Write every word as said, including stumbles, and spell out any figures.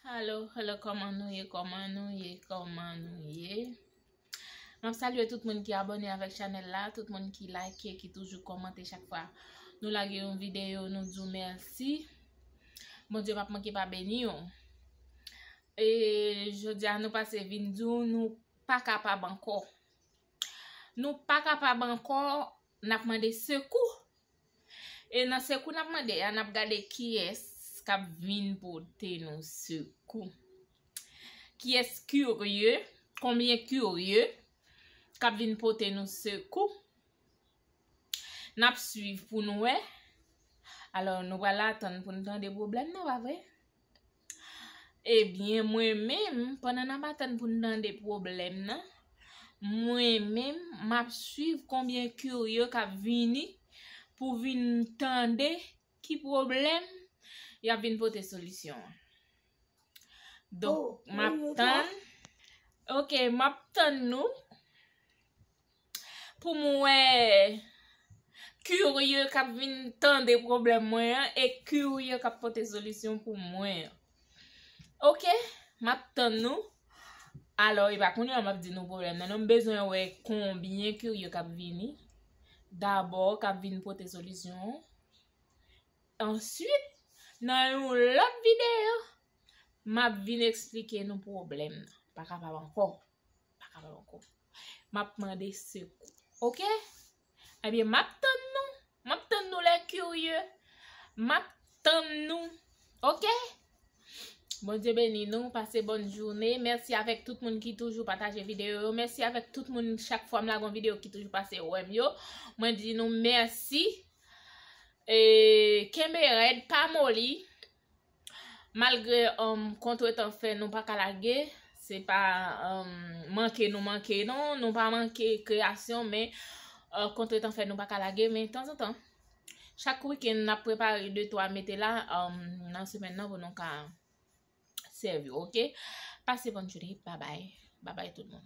Hello, hello, kòman nou ye? Kòman nou ye? Kòman nou ye? M ap salye tout moun ki abòne avèk chanèl la, tout moun ki like, ki toujou kòmante chak fwa nou lage yon videyo, nou di w mèsi. Bondye p ap manke pa beni w. E jodi a nou pase vin di w nou pa kapab ankò. Nou pa kapab ankò, n ap mande sekou. E nan sekou n ap mande a, n ap gade kiyès k ap vin pote nou sekou. Kiyès kirye, konbyen kirye k ap vin pote nou sekou. N ap swiv pou nou wè. Alò, nou pral atann pou n tande pwoblèm nan, pa vre? Ebyen, mwen menm, pandan n ap atann pou n tande pwoblèm nan, mwen menm, m ap swiv konbyen kirye k ap vini pou vin tande ki pwoblèm y ap vin pote solisyon an. Donk, m ap tann. Ok, m ap tann nou. Pou m wè kirye k ap vin tande pwoblèm mwen an e kirye k ap pote solisyon pou mwen an. Ok, m ap tann nou. Alò, e pa kounye a m ap di nou pwoblèm nan, non, m bezwen wè konbyen kirye k ap vini. Dabò, k ap vin pote solisyon an. Answit, nan yon lòt videyo, m ap vin eksplike nou pwoblèm nan. Pa kapab ankò. Pa kapab ankò. M ap mande sekou. Ok? Ebyen, m ap tann nou. M ap tann nou, lè kirye. M ap tann nou. Ok? Bondye beni nou. Pase bòn jounen. Mèsi avèk tout moun ki toujou pataje videyo yo. Mèsi avèk tout moun, chak fwa m lage yon videyo, ki toujou pase wè m yo. Mwen di nou mèsi. E, kenbe rèd, pa moli. Malgre, um, kontretan fè nou pa ka lage, se pa, um, manke nou manke, non, nou pa manke kreyasyon, men, uh, kontretan fè nou pa ka lage, men tanzantan, chak wikenn n ap prepare de twa mete la, um, nan semèn nan pou nou ka sèvi, ok? Pase bòn jounen, babay, babay tout moun.